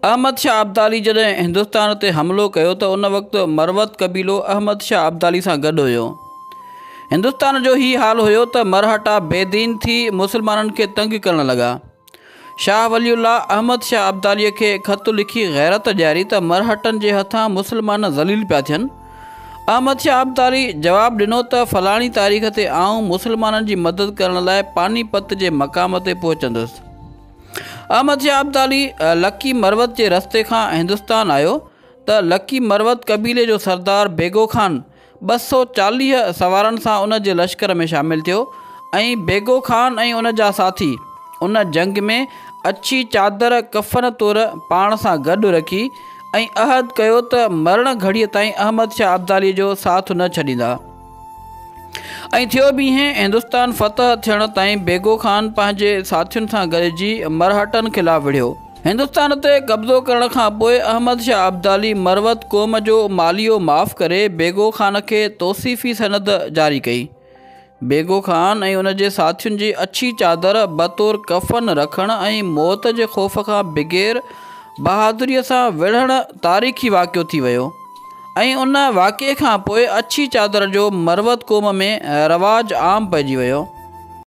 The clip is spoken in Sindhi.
احمد شاهه ابدالي جڏهن هندستان تي حملو ڪيو ته ان وقت مروت قبيلو احمد شاهه ابدالي سان گڏ هيو. هندستان جو هي حال هيو ته مرهٽا بي دين ٿي مسلمانن کي تنگ ڪرڻ لڳا. شاهه ولي الله احمد شاهه ابدالي کي خط لکي غيرت ڏياري ته مرهٽن جي هٿان مسلمان ذليل پيا ٿين. احمد شاهه ابدالي جواب ڏنو ته فلاڻي تاريخ تي آئون مسلمانن جي مدد ڪرڻ لاء پاني پت جي مقام تي پهچندس. احمد شاهه ابدالي لڪي مروت جي رستي کان هندستان آيو ته لڪي مروت قبيلي جو سردار بيگو خان 240 سوارن سان ان جي لشڪر ۾ شامل ٿيو ۽ بيگو خان ۽ ان جا ساٿي ان جنگ ۾ اڇي چادر ڪفن طور پاڻ سان گڏ رکي ۽ عهد ڪيو ته مرڻ گهڙيء تائين احمد شاهه ابدالي جو ساٿ نه ڇڏيندا. ۽ ٿيو به ائين، هندستان فتح ٿيڻ تائين بيگو خان پنهنجي ساٿين سان گڏجي مرهٽن خلاف وڙهيو. هندستان تي قبضو ڪرڻ کان پوء احمد شاهه ابدالي مروت قوم جو ماليو معاف ڪري بيگو خان کي توصيفي سند جاري ڪئي. بيگو خان ۽ ان جي ساٿين جي اڇي چادر بطور ڪفن رکڻ ۽ موت جي خوف کان بغير بهادريء سان وڙهڻ تاريخي واقعو ٿي ويو. ۽ ان واقعي کان پوء اڇي چادر جو مروت قوم ۾ رواج عام پئجي ويو.